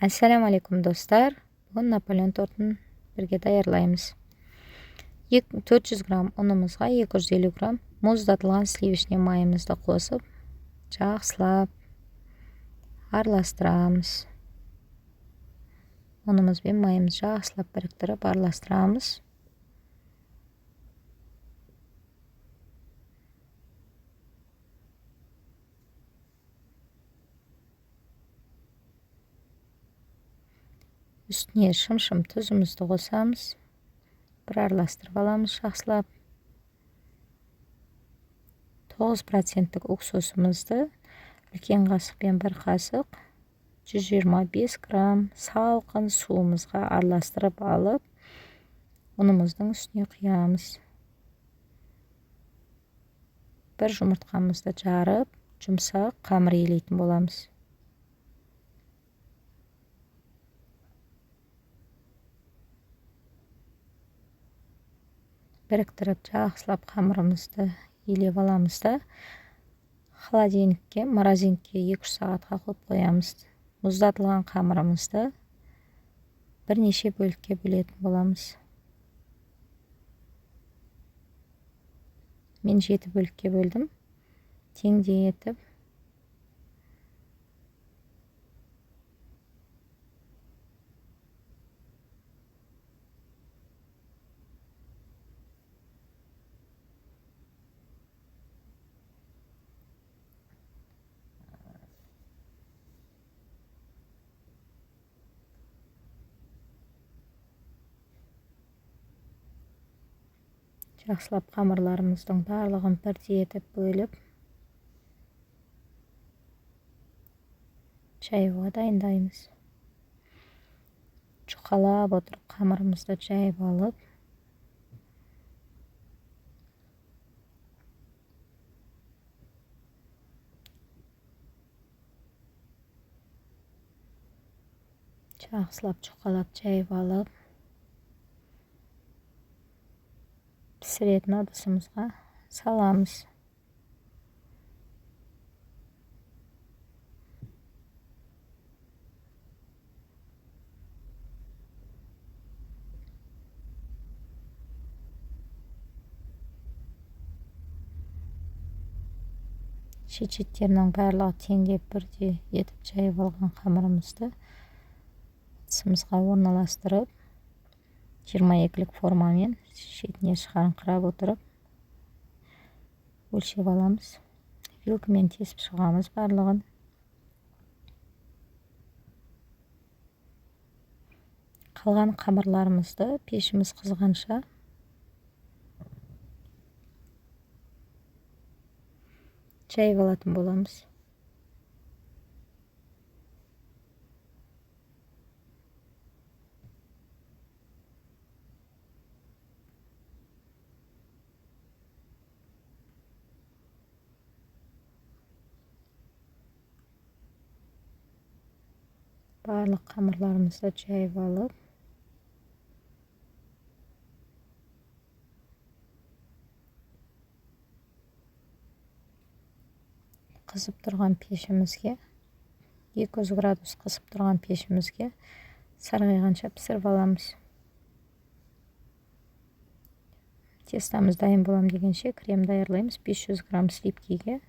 Ассаляму достар. Бүгін Наполеон тортын бірге даярлаймыз. 400 грамм ұнымызға 250 грамм мұздатылған сливочный майымызды қосып, жақсылап араластырамыз. Ұнымыз бен майымызды жақсылап біріктіріп араластырамыз. Үстіне шым-шым тұзымызды қосамыз. Бір араластырып аламыз жақсылап. 9% уксусымызды үлкен қасықпен бір қасық 125 грамм салқын суымызға араластырып алып, ұнымыздың үстіне құямыз. Бір жұмыртқамызды жарып, жұмсақ қамыр илейтін боламыз. Біріктіріп жақсылап қамырымызды илеп аламыз да, холодильникке, морозилькке 2-3 сағатқа қойып қоямыз. Мұздатылған қамырымызды бірнеше бөлікке бөлетін боламыз. Мен 7 бөлікке бөлдім. Теңдей етіп жақсылап қамырларымыздың барлығын бірдей етіп бөліп, жаюға дайындаймыз. Жұқалап отырып қамырымызды жайып алып, жақсылап жұқалап жайып алып, пісіретін ыдысымызға саламыз. Шет-шеттерінің барлығы теңдеп бірдей етіп жайып алған қамырымызды ыдысымызға орналастырып, 22-лік формамен шетіне шығарыңқырап отырып өлшеп аламыз. Вилкамен тесіп шығамыз барлығын. Қалған қамырларымызды пешіміз қызғанша жайып алатын боламыз. Барлық қамырларымызды жайып алып, қызып тұрған пешімізге 200 градус қызып тұрған пешімізге сарғайғанша пісіріп аламыз. Тестамыз дайын болам дегенше крем даярлаймыз. 500 грамм сливкиге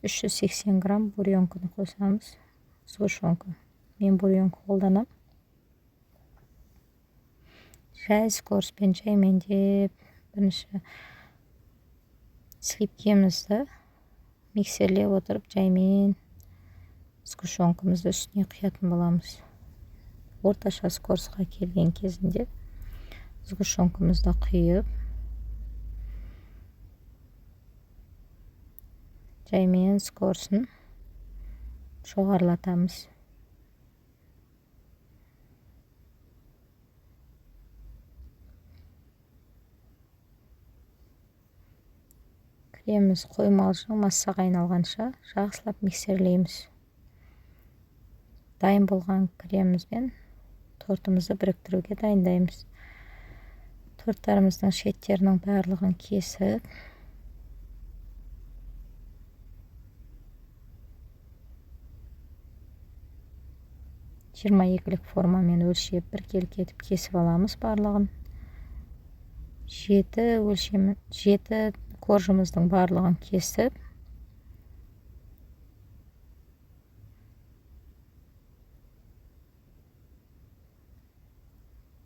380 грамм буренканы қосамыз. Сгущенка. Мен буренка қолданам. Жай скороспен жаймендеп бірінші сливкемізді миксерлеп отырып жаймен сгущенкамызды үстіне құятын боламыз. Орташа скоросқа келген кезінде сгущенкамызды құйып, жаймен скоросын жоғарылатамыз. Креміміз қоймалжың массаға айналғанша жақсылап миксерлейміз. Дайын болған кремімізбен тортымызды біріктіруге дайындаймыз. Торттарымыздың шеттерінің барлығын кесіп, 22-лік формамен өлшеп біркелкі етіп кесіп аламыз барлығын. 7 өлшемі, 7 коржымыздың барлығын кесіп,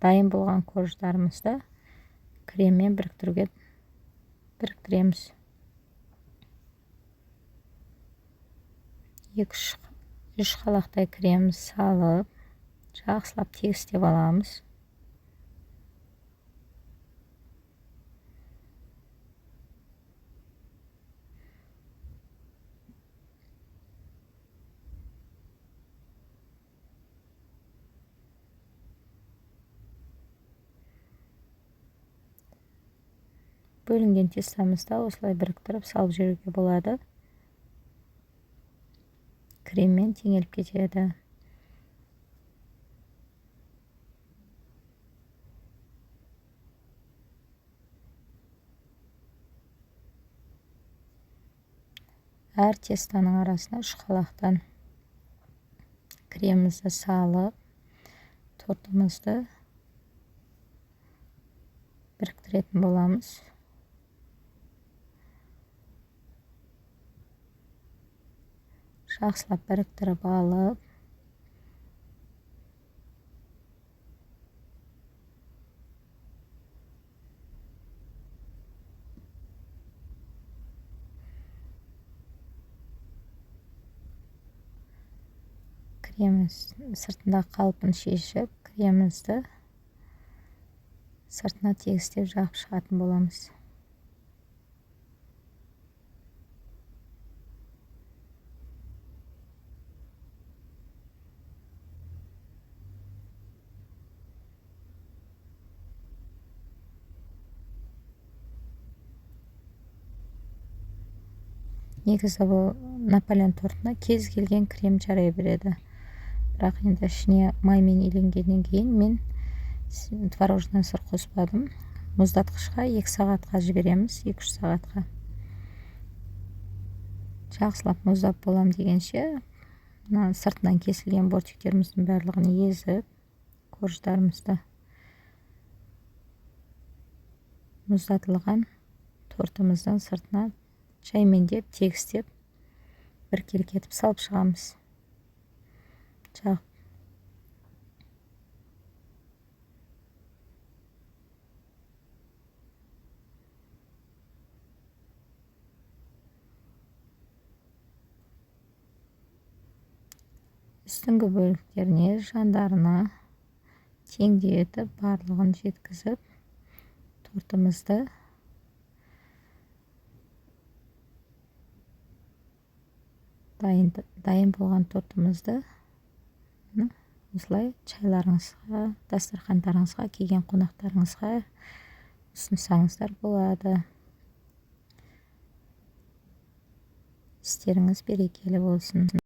дайын болған корждарымызды креммен біріктіреміз. 2-3 қалақтай крем салып, жақсылап тегістеп аламыз. Бөлінген тестамызды осылай біріктіріп салып жіберуге болады. Креммен теңеліп кетеді. Әр тестаның арасына 3 қалақтан кремімізді салып, тортымызды біріктіретін боламыз. Жақсылап біріктіріп алып, креміміз сыртында қалпын шешіп, кремімізді сыртына тегістеп жағып шығатын боламыз. Негізі бұл Наполеон тортына кез келген крем жарай береді. Бірақ енді ішіне маймен иленгеннен кейін мен творожный сыр қоспадым. Мұздатқышқа 2 сағатқа жібереміз, 2-3 сағатқа. Жақсылап мұздап болам дегенше, мына сыртынан кесілген бортиктеріміздің барлығын езіп, корждарымызды мұздатылған тортымыздың сыртына жаймендеп, тегістеп, біркелкі етіп салып шығамыз. Жағып. Үстіңгі бөліктеріне, жандарына теңдей етіп, барлығын жеткізіп, тортымызды дайын болған тортымызды осылай чайларыңызға, дастархандарыңызға, келген қонақтарыңызға ұсынсаңыздар болады. Істеріңіз берекелі болсын.